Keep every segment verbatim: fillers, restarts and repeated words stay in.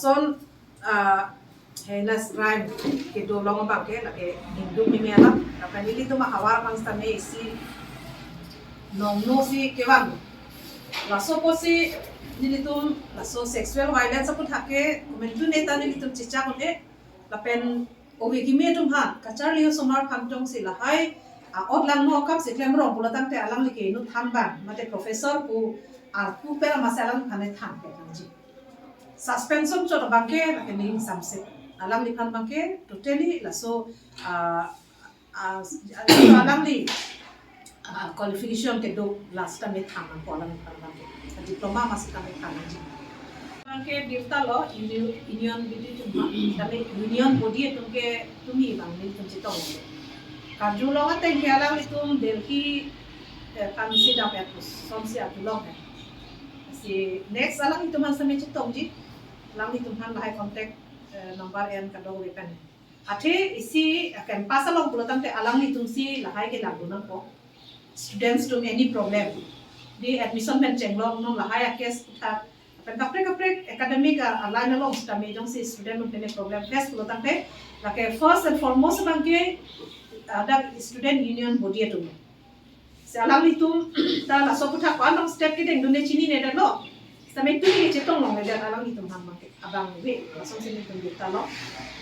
Son, ah, heinous crime kedo along abangke lake Hindu meme alam, lapen nelitum ahavar abang sitame isi nongno si kevan. Laso apotsi nelitum laso sexual violence aputhak ke komantu neta nelitum chechak un-e, lapen ove kimi atum aphan kacharli osomar aphan jongsi lahai, ah, ot langno akam si klemrong pulo tangte alangli ke inut than abang mate professor pu arpu pen amatsi alangphan than pe kangji. Suspension chot abangke lake ning samse. Alangliphan abangke totally laso, ah, ah, alangli, ah, qualification kedo last time than nangpo alangliphan abangke. Diploma amatsi than nangji. Abangke birta lo, Union, Union Body atum, tame Union Body atum ke tumi abang nelitum chetong. Karjulong ateng ke alanglitum Delhi, eh, aphan si dam et, sonsi arjulong he. Si next alanglitum aphan sitame chetongji. Alanglitum aphan lahai contact, eh, number en kadokave pen. Athe isi, eh, campus along pulo tangte alanglitum si lahai ke lagdun nangpo. Students atum any problem, di admission pen chenglok non lahai a-case aputhak, lapen kaprek kaprek academic, ah, a-line along sitame jongsi student atum pen problem face pulo tangte, lake first and foremost abangke, ah, dak Student Union Body atum. Si alanglitum ta laso aputhak ko-an long step kedengdunde chininedetlo. Sitame tumi chetong longledet alanglitum aphan abangke, abang ave, lasonsi nelitum birta lo.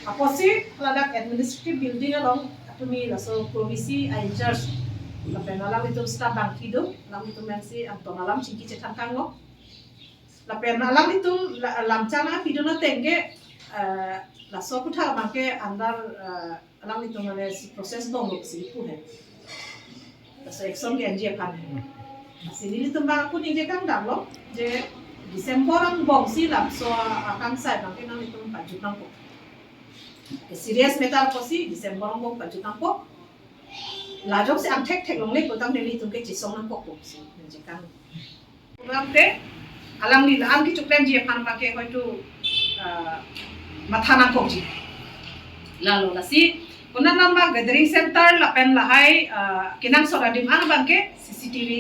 Apotsi ladak administrative building along tumi laso Krovisi a-in-charge lapen alanglitum staff abang kedo, alanglitum pensi angton alam chingki chethan tanglo. Lapen alanglitum la-, lamchang nangpidun ateng ke, eh, laso aputhak abangke under, eh, alanglitum mane si process bom lo si pu he. Laso action ke-enji aphan he. Si nelitum abang ako ningje kangdam lo je December angbong si laso akangsai abangke nanglitum pajut nangpo. Serious matter apotsi December angbong pajut nangpo. Lajok si angthek thek longle pulo tangte nelitum ke chesong nangpo pu si ningje kang. Pulo tangte alangli la-an kechoklemji aphan abangke hoitu, ah, matha nangkokji. Lalo lasi konat lamba gathering center lapen lahai, ah, kenangsot adim an abangke C C T V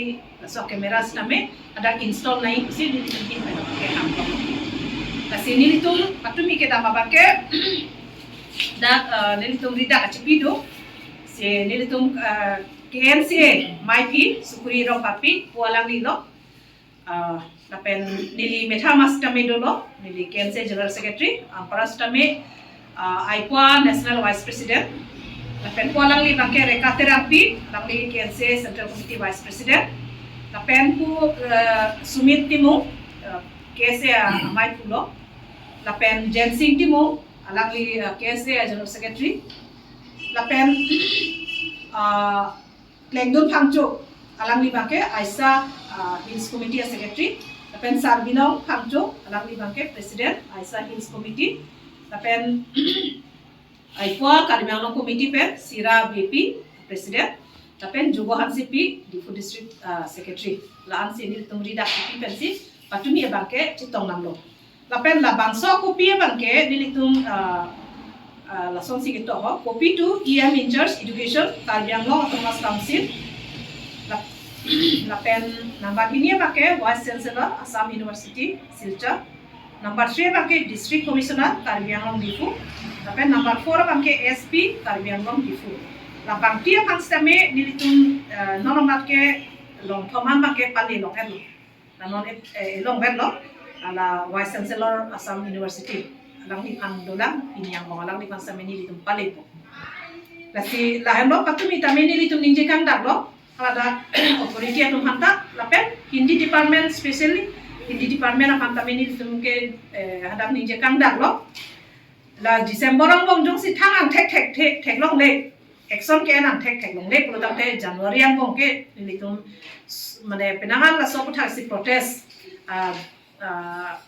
laso camera sitame ada install nangji pusi nelitum ke hangkok. Lasi nelitum patumi kedam abangke dak, ah, nelitum ridak kachepi do. Si nelitum, ah, K N C A maiphi Sukri Rongpapi pu alangli lo. Ah, lapen neli methang amat sitame dolo, neli K N C A General Secretary, anparta sitame, ah, Aipua National Vice President, lapen pu alangli abangke Reka Terangpi, alangli K N C A Central Committee Vice President, lapen pu, eh, Sumit Timung, eh, K S A amei pulo, lapen Jensing Timung, alangli, eh, K S A General Secretary, lapen, ah, Klengdun Phangcho, alangli abangke Aisa, ah, Hills Committee a-Secretary, lapen Sarbinong Phangcho, alangli abangke President, Aisa Hills Committee, lapen Aipua Karbi Anglong Committee pen Sira Beypi, President, lapen Jogo Hansepi, Diphu District, ah, Secretary. La-ansi nelitum ridak chipi pensi patumi abangke chetong damlo. Lapen labangso akopi abangke nelitum, ah, ah, lasonsi ketok ho. Kopi tu E M in charge education, Karbi Anglong Autonomous Council. Lap-, lapen number hini abangke Vice Chancellor, Assam University, Silchar. Number three abangke District Commissioner, Karbi Anglong Diphu. Lapen number four abangke S P, Karbi Anglong Diphu. Labangpi aphan sitame nelitum, eh, non amat ke longthom an abangke pale long-etlo. La non e, eh, elongvetlo, hala Vice Chancellor Assam University. Alangliphan dolang, pini angbong alangliphan sitame nelitum palepo. Lasi lahenlo patumi tame nelitum ningje kangdaklo, hala dak authority atum aphanta, lapen Hindi department specially, Hindi department aphan tame nelitum ke, eh, hadak ningje kangdaklo. La December angbong jongsi thang angthek thek thek theklongle, action ke-en angthek theklongle pulo tangte January angbong ke nelitum s-, mane penang an laso aputhak si protest, ah, ah,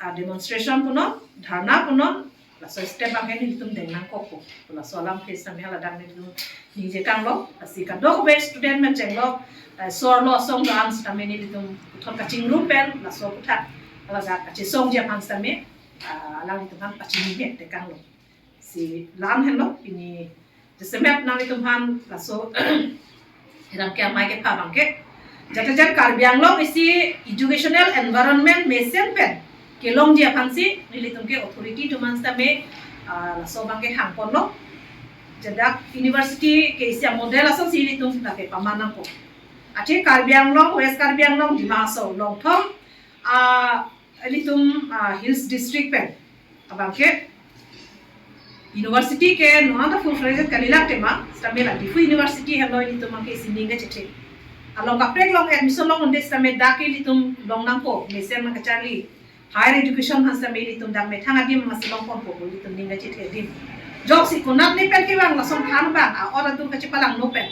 ah, demonstration punon, dharna punon, laso step abangke nelitum deng nangkokpo. Laso alam ke sitame hala dak nelitum ningje kanglo, lasi kadokave student men chenglok, eh, sorlo asong do-an sitame nelitum puthot kachingrum pen, laso aputhak hala dak kachesongji aphan sitame, ah, alanglitum aphan pachini mek tekanglo. Si la-an henlo, pini jasemet nanglitum aphan laso hiram ke amei kepha abangke. Jatejat Karbi Anglong isi educational environment mesen pen kelongji aphansi nelitum ke authority atum an sitame, ah, laso abangke hangponlo. Jedak university ke isi a-model asonsi nelitum lake paman nangpo. Athe Karbi Anglong, West Karbi Anglong, Dima Hasao, Longthong, ah, nelitum, ah, Hills District pen abangke university ke nonanta full fledged kalilak tema, sitame la Diphu University henlo nelitum abangke isi ning kachethe. Along kaprek along admission longle sitame dak ke nelitum long nangpo, mesen nang kacharli. Higher education aphan sitame nelitum dak methang adim masi longponpo pu nelitum ning kachethe adim. Jongsi konat ne pen kevang lason aphan abang, a-ot atum kachepalangno pen,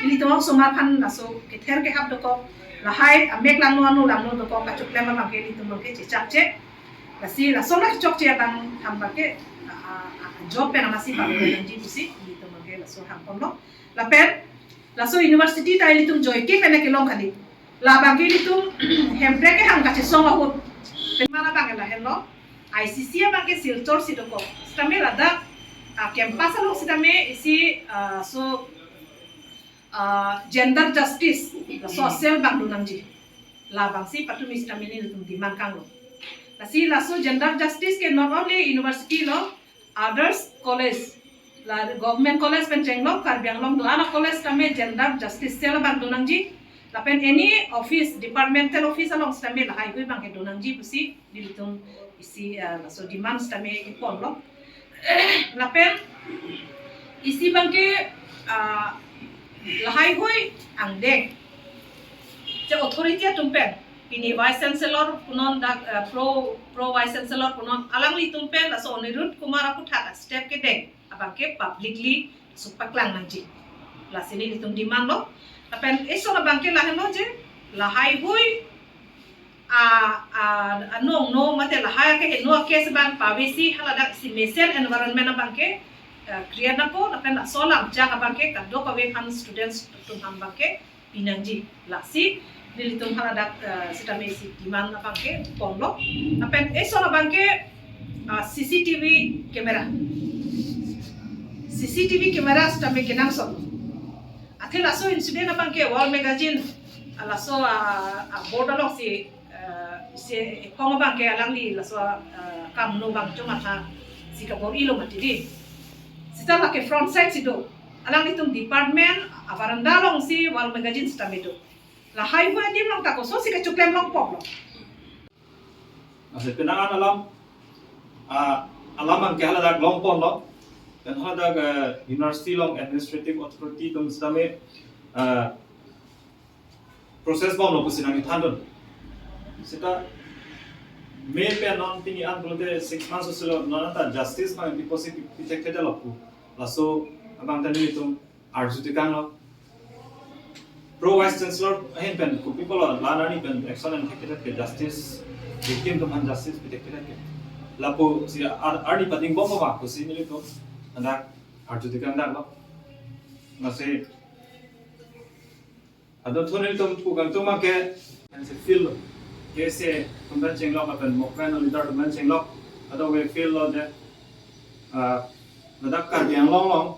nelitum osomar aphan laso kether kehap dokok, lahai amek langno ano langno dokok kachoklem abangke nelitum abangke chechakche. Lasi lason la kechokche abang tham abangke, a, a, a, job pen amatsi palo nangji pusi nelitum abangke laso hangponlo. Lapen laso university ta nelitum joike pen kelong kali. Labangke nelitum Hemprek kehang kachesong ahut pen mana abang lahenlo. I C C abangke Silchar si dokok. Sitame ladak, ah, campus along sitame isi, ah, so, ah, gender justice, laso cell abang do nangji. Labangsi patumi sitame nelitum demand kanglo. Lasi laso gender justice ke not only university lo, others college, la government college pen chenglok, Karbi Anglong do-an a-college sitame gender justice cell abang do nangji. Lapen any office, departmental office along sitame lahai hui abangke do nangji pusi nelitum isi, ah, laso demand sitame iponlo. Lapen isi abangke, ah, lahai hui angdeng, je authority atum pen, pini Vice Chancellor punon dak, ah, pro, pro Vice Chancellor punon, alanglitum pen laso Anirudh Kumar aputhak a-step kedeng abangke publicly laso paklang nangji. Lasi nelitum demand lo. Lapen eson abangke lahenlo je, lahai hui a, a, anong no mate lahai ke no case abang pavesi haladak si mesen environment abangke, eh, create nangpo, lapen laso lamchak abangke kadokave aphan students atum aphan abangke pinangji. Lasi nelitum haladak, eh, sitame isi demand abangke ponlo. Lapen eson abangke, ah, C C T V camera. C C T V camera sitame kenangsot. Athe laso incident abangke World Magazine, ah, laso, ah, ah, board alongsi, eh, isi ephong abangke alangli laso, eh, kam no abang chomatha si kabor-ilo mati di. Sita lake front side si do. Alanglitum department a-veranda alongsi World Magazine sitame do. Lahai hui adim along ta kosonsi kachoklem longpoklo. Lasi penang an alam, ah, alam abangke haladak longponlo. Pen haladak, eh, university along administrative authority atum sitame, eh, process bomlo pusi nangthandun. Sita May pen non pini an pulote six months osilo, non anta justice abang pi pusi pi, pithekthe detlo pu. Laso abang ta nelitum arju tekanglo. Pro Vice Chancellor ahin pen kopi pulo la arni pen action enthekthedet ke, justice victim atum aphan justice pithekthe ke. Lapusi ar, arni pading bomlo ma pusi nelitum hadak arju tekang detlo. Lasi ado thunel atum pu kangtung abangke, ansi field lo. K S A atum pen chenglok lapen movement leader atum pen chenglok. Ado ave field lo de, ah, ladak Karbi Anglong along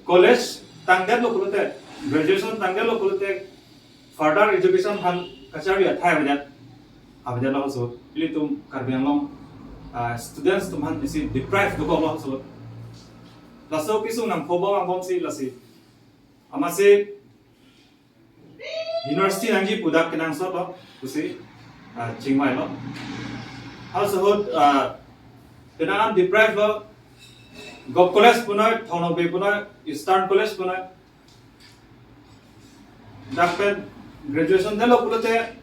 college tangdetlo pulote, graduation tangdetlo pulote, further education aphan kacharli athai avedet, avedetlo so. Ilitum Karbi Anglong, ah, students atum aphan isi deprive dokoklo so. Laso kesung nangkho bom angbomsi lasi amatsi university nangji pu dak kenangsotlo pusi, ah, chingvailo. Halaso ahut, ah, penang an deprive lo, Govt College punoi, Thong Nokbe punoi, Eastern College punoi. Dak pen graduation detlo pulote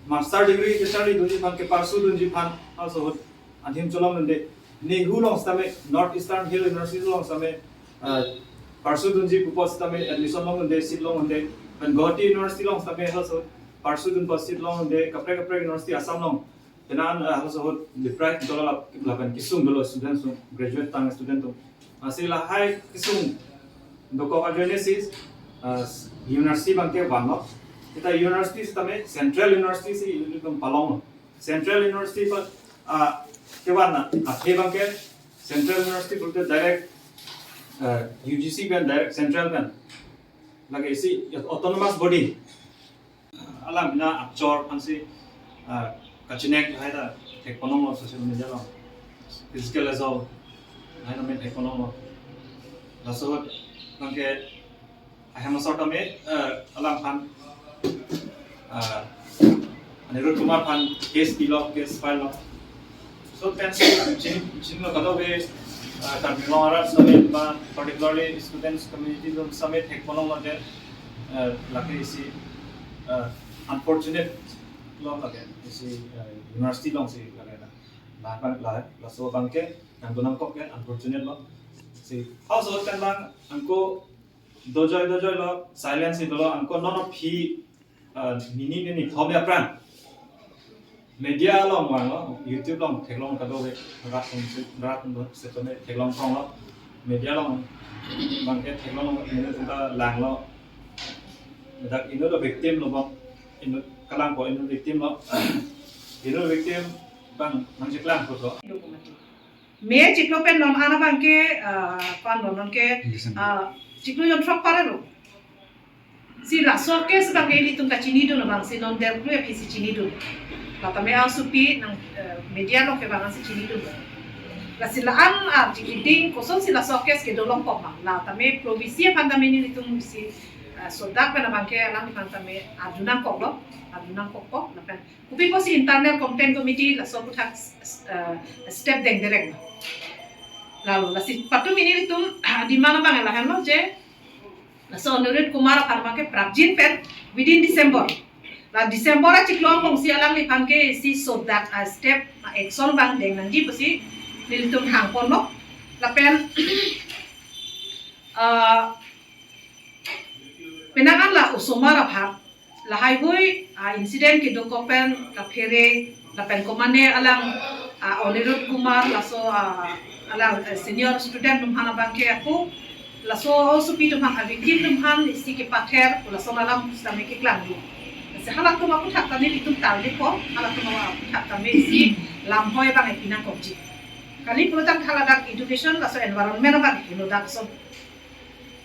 master degree kacharli dunji aphan, ke-pursue dunji aphan halaso ahut adhim cholong dunde. NEHU along sitame, North Eastern Hill University along sitame, ah, pursue dunji pu apot sitame admission long dunde, seat long dunde. Pen Guwahati University along sitame halaso pursue dun apot seat long dunde, kaprek kaprek university Assam along. Penang an, ah, halaso ahut deprive dolo lap, lapen kesung dolo students atum, graduate tang student atum. Lasi lahai kesung dokok ajoine si, ah, university abangke vanlo. Sita university sitame Central University si ilitum palonglo. Central University pa, ah, kevan na, athe abangke Central University pulote direct, ah, U G C pen, direct Central pen. Lake isi autonomous body. Alam bina akchor aphansi, ah, kachinek hai ta thekponlonglo social media along. Physical as well. Hai tame thekponlonglo. Laso abangke ahem asor tame, eh, alangphan, eh, Anirudh Kumar aphan case pilo, case file lo. So, pen chin, chinilo kadokave, eh, Karbi Anglong arat sitame, ba particularly students community atum sitame thekponlonglo je, eh, lake isi, eh, unfortunate lo lake, isi, eh, university alongsi lake na. Lapen la, laso abangke nangdun nangkok ke unfortunate lo. Si, halaso pen lang anke dojoi dojoi lo, silence si dolo, anke non aphi, eh, nini nini thom aphrang media along vanglo, YouTube along theklong kadokave, rat sung si, rat sung si tame theklong thonglo. Media along abangke theklong, nini atum ta langlo. Dak inut lo victim lo bang, inut kalang ko inut victim lo. Inut victim abang nangcheklang ko to. Me chiklo pen non an abangke, ah, pan non non ke, December. Ah, chiklo jonthrok parelo. Si laso case abangke ilitum kachinidun abang si non Delhi aphi si chinidun. La tame asopi nang, eh, media along kevang si chinidun. Lasi la-an, ah, chikiding kosonsi laso case kedo longkok ma. La tame provinsi aphan tame nelitum si, ah, sodak pen abangke alangliphan tame arju nangkoklo, arju nangkokpo, lapen kopi pusi internal complaint committee laso aphuthak, eh, step dengdeng ma. Lalo, lasi patumi nelitum, ah, demand abang lahenlo je, laso Anirudh Kumar aphan abangke prapjin pen within December. La December achiklo angbong si alangliphan ke isi sodak, ah, step, ah, action abang deng nangji pusi nelitum hangponlo. Lapen, ah, penang an la osomar aphan lahai hui, ah, incident kedokok pen kaphere lapen komane alang, ah, Anirudh Kumar laso, ah, alang, eh, senior student atum aphan abangke ako laso asopi atum aphan, a victim atum aphan isi kepather, laso alam sitame keklangdun. Si halatum aphuthak tame itum target ko, halatum aphuthak tame isi lamhoi abang epi nangkokji. Kali pulotangte haladak education laso environment abang henodak ason.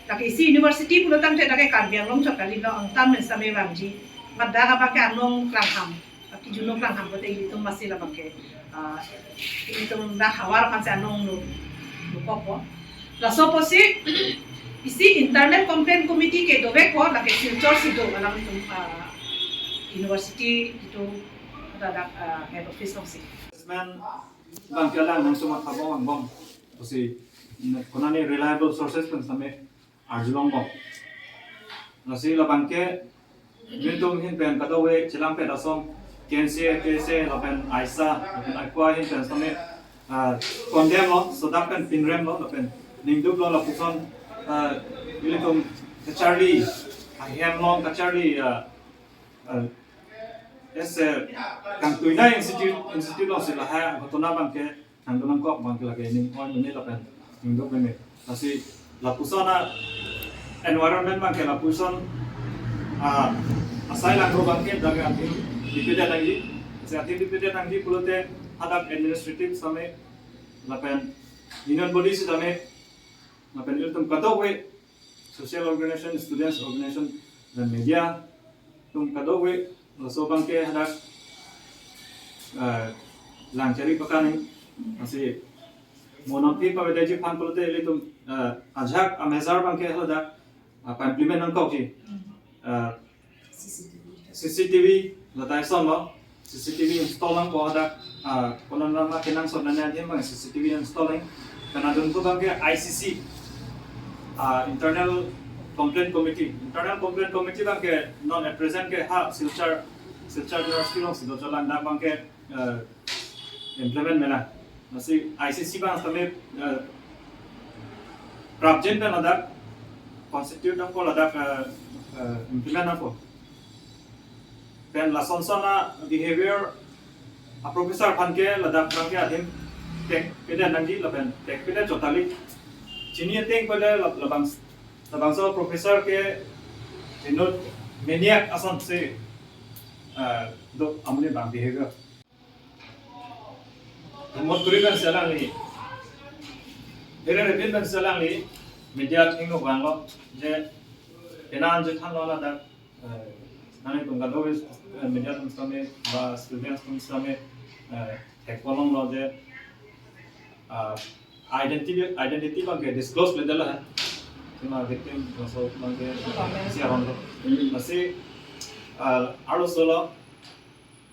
Lake isi university pulotangte lake Karbi Anglong chot kalilo, angtan men sitame vangji. Mat dak abangke anong klangham, lake juno klangham pote ilitum masi labangke, ah, ilitum dak havar aphansi anong nu, nukokpo. Laso apotsi isi internal complaint committee kedovekpo, lake Silchar si do alangtum, ah, university itum ladak, ah, head office alongsi. Assessment abangke alang nangtum matha bom angbong pusi, konane reliable sources pen sitame arjulongbom. Lasi labangke nelitum ahin pen kadokave chelangpet ason K N C A, K S A, lapen AISA, lapen AICUA ahin pen sitame, ah, condemn lo, sodak pen pinrem lo, lapen ningduk lo lapuson, ah, ilitum kacharli, ahem along kacharli, ah, ah, ese kangtuinai institute, institute alongsi lahai ghotona abangke nangdun nangkok abangke lake ning oi mene lapen ningduk mene. Lasi lapuson a-environment abangke lapuson, ah, asai langro abangke dak adim dipedet nangji. Lasi adim dipedet nangji pulote hadak administrative sitame lapen union body sitame lapen ilitum kadokave social organization, students organization, dan media atum kadokave laso abangke hadak, eh, langchari pakani, lasi mo non aphi pavedetji aphan pulote ilitum, eh, ajahak a-measure abangke hadak, eh, pa-implement nangkokji. Eh, C C T V, latai ason lo, C C T V install nangpo hadak, ah, konat nama kenangsot nane adim abang C C T V installing. Pen adun ko abangke I C C, ah, Internal Complaint Committee. Internal Complaint Committee abangke non at present ke ha Silchar, Silchar University alongsi do cholang, dak abangke, eh, implement mena. Lasi I C C abang sitame, eh, prapjin pen ladak constitute nangpo, ladak, eh, eh, implement nangpo. Pen lasonson a-behavior a-professor aphan ke ladak abangke adim thekpedet nangji lapen thekpedet chot kali. Chini ateng pada lab-, labang, labangso professor ke inut maniac asonsi, eh, do amonit abang behavior. Mot kuri pen si alangli, here repin pen si alangli media athengno vanglo je penang je thanlo ladak, eh, nangtum kadokave, eh, media atum sitame ba students atum sitame, eh, Theklonglo je, ah, identity, identity abangke disclose kledetlo he. Sima victim laso abangke si aron lo. Lasi, ah, arloso lo,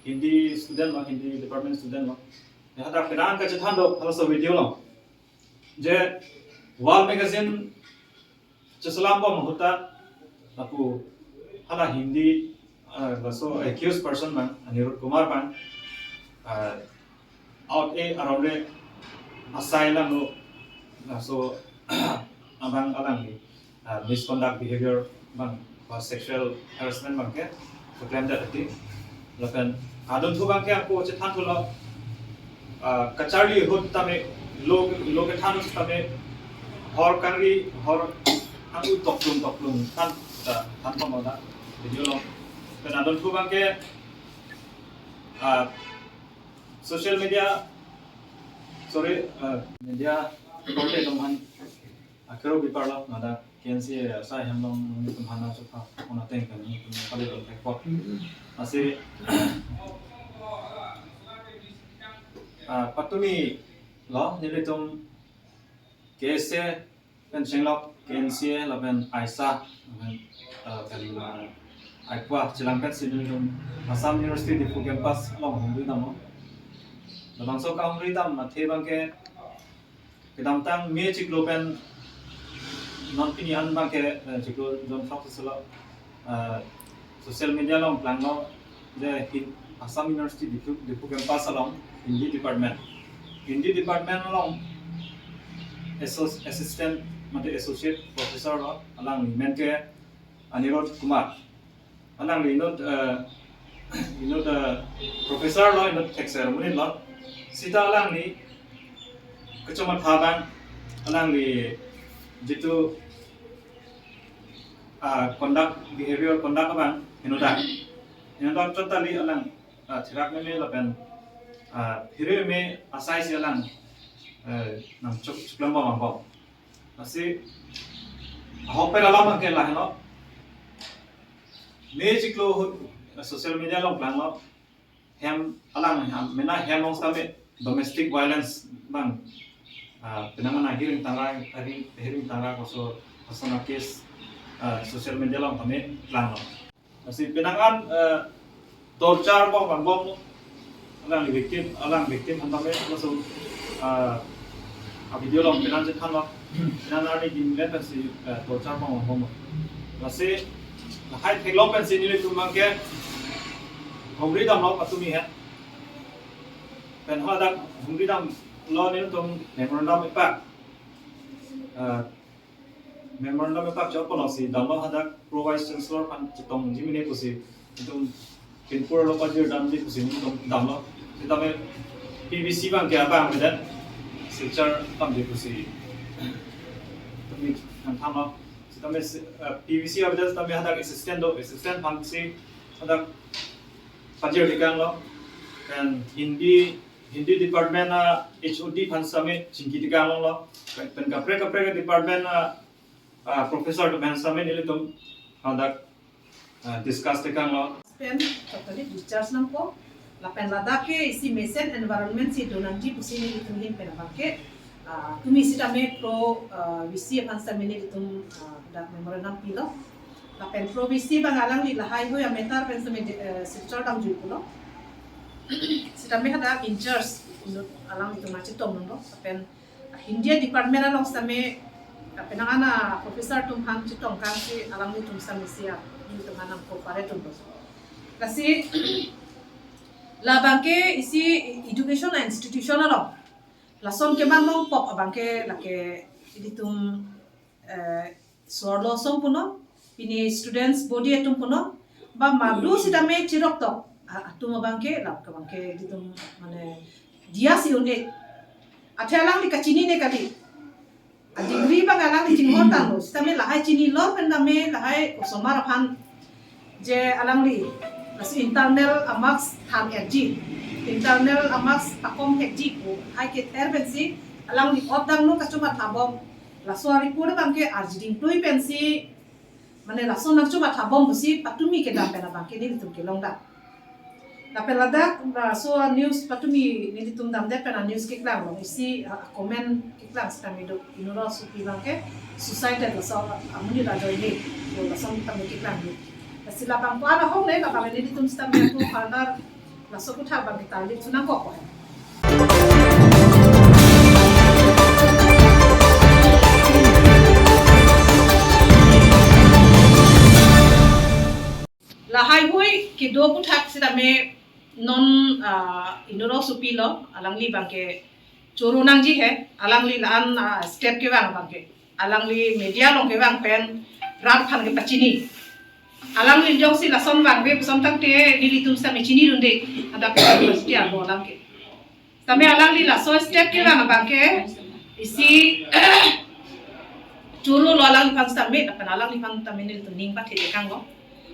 Hindi student lo, Hindi department student lo. Ya, hadak penang kachethan do halaso video lo. Je Wall Magazine cheselam bom ahut ta lapu hala Hindi, ah, laso accused person abang, Anirudh Kumar abang, ah, out e aron le asai lang lo, laso abang alangli, ah, misconduct behavior abang, ba sexual harassment abangke keklem det ati. Lapen adon thu abangke ako chethan thulo, ah, kacharli ahut tame, lo, lo kethan ahut tame, hor kangri, hor angku toklung toklung than, ta than pamada video lo. Lapen adon thu abangke, ah, social media, sorry, ah, media korte atum aphan akero biparlo, ladak K N C A asai hem along nelitum aphan chokha, ona teng kami nelitum kali dong thekpo. Lasi, ah, patumi lo nelitum K S A pen chenglok, K N C A lapen AISA, lapen, ah, kali ma AICWA chelang pen si nelitum Assam University Diphu campus along humri damlo. Labangso kahumri dam athe abangke kedamtang May chiklo pen non pini an abangke, eh, chiklo jon throksi selo, eh, social media along klanglo je Hin-, Assam University Diphu, Diphu campus along Hindi department, Hindi department along assoc-, assistant mate associate professor lo, alangli amen ke Anirudh Kumar. Alangli inut, eh, inut, eh, professor lo, inut thekser amonit lo. Sita alangli kecho matha abang, alangli jitu, ah, conduct, behavior conduct abang henodak. Henodak chot kali alang, ah, thirak meme lapen, ah, phere meme asai si alang, eh, nangchok, choklam bom bom. Lasi ahok pen alam abangke lahelo. May chiklo ahut social media along klanglo. Hem alang, hem, mena hem along tame domestic violence abang, ah, penang ana hiring tangra, hiring, hiring tangra koso, koso na case, ah, social media along tame klanglo. Lasi penang an, eh, torture bom bom bom. Alang victim, alang victim aphan tame laso, eh, a video along penang chethanlo. Penang arni din pen si, eh, torture bom bom bom. Lasi lahai theklong pen si nelitum abangke humri damlo patumi he. Pen hadak humri damlo nelitum memorandum ipak. Eh, memorandum ipak chot ponok si damlo hadak Pro Vice Chancellor aphan chetongji mene pusi, itum pinpur lo pajir damji pusi itum damlo. Sitame P V C abangke abang medan Silchar damji pusi itum nangthanlo. Sitame si, eh, P V C avedet sitame hadak assistant do, assistant aphan si hadak pajir dikanglo. Pen Hindi, Hindi department a H O D aphan sitame chingki dikanglo. Pen kaprek kaprek department a, ah, professor atum aphan sitame nelitum hadak, ah, discuss tekanglo. Pen totally discharge nangpo. Lapen ladak ke isi mesen environment si donangji pusi nelitum ahin pen abangke, ah, tumi sitame Pro, ah, V C aphan sitame nelitum, ah, dak memorandum pilo. Lapen Pro V C abang alangli lahai hui a matter pen sitame, eh, Silchar damjui pulo. Sitame hadak in charge inut alanglitum chetong nanglo. Lapen Hindi department along sitame, ah, penang ana professor atum aphan chetong kang si alanglitum sitame si a, nelitum aphan nang cooperate dunlo. Lasi labangke isi education a institution along lason keman longpop abangke lake ilitum, eh, sorlo song punon, pini students body atum punon, ba madu sitame chirok tok, a-, atum abangke, lap ke abangke ilitum mane dia si un-e. Athe alangli kachinine kali. A degree abang alangli chinghon tanglo, sitame lahai chinilo pen tame lahai osomar aphan je alangli, lasi internal a marks than-etji, internal a marks pakom-etji pu hai kether pensi alangli ot dangno kachomatha bom. Laso a report abangke arjiding plui pensi, mane laso nangchomatha bom pusi patumi kedam pen abangke nelitum kelongdam. Lapen ladak laso news patumi nelitum damdet pen a news keklang long isi, ah, comment keklang sitame do, Inuro Sopi abangke suicide laso amonit ajoine, laso tame keklang ni. Lasi labang ko-an ahok le, labang nelitum sitame ako further laso aputhak abang kita lit sunang kok ko. Lahai hui kedo aputhak sitame non, ah, Inuro Sopi lo, alangli abangke choro nangji he, alangli la-an, ah, step kevang abangke, alangli media along kevang pen rat aphan kepachini. Alangli jongsi lason vangve puson tangte nelitum sitame chinidunde, hadak university arlo alam ke. Tame alangli laso step kevang abangke isi choro lo alangliphan sitame, lapen alangliphan tame nelitum ning pathe kanglo.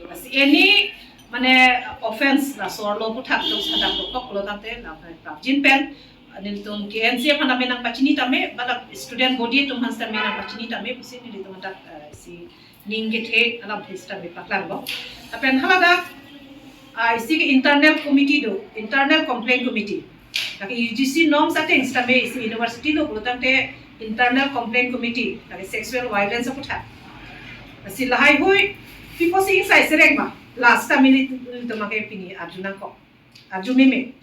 Lasi any mane offense laso arlo aputhak jongsi hadak dokok pulo tangte, lapen prapjin pen nelitum K N C aphan tame nangpachini tame, ba student body atum aphan sitame nangpachini tame pusi nelitum hadak, eh, si ning kethe alamthe sitame paklanglo. Lapen haladak, ah, isi ke internal committee do, internal complaint committee. Lake U G C norms ateng sitame isi university lo pulo tangte internal complaint committee, lake sexual violence aputhak. Lasi lahai hui pipo si ingsai sereng ma, last time nelitum abangke pini arju nangkok, arju meme.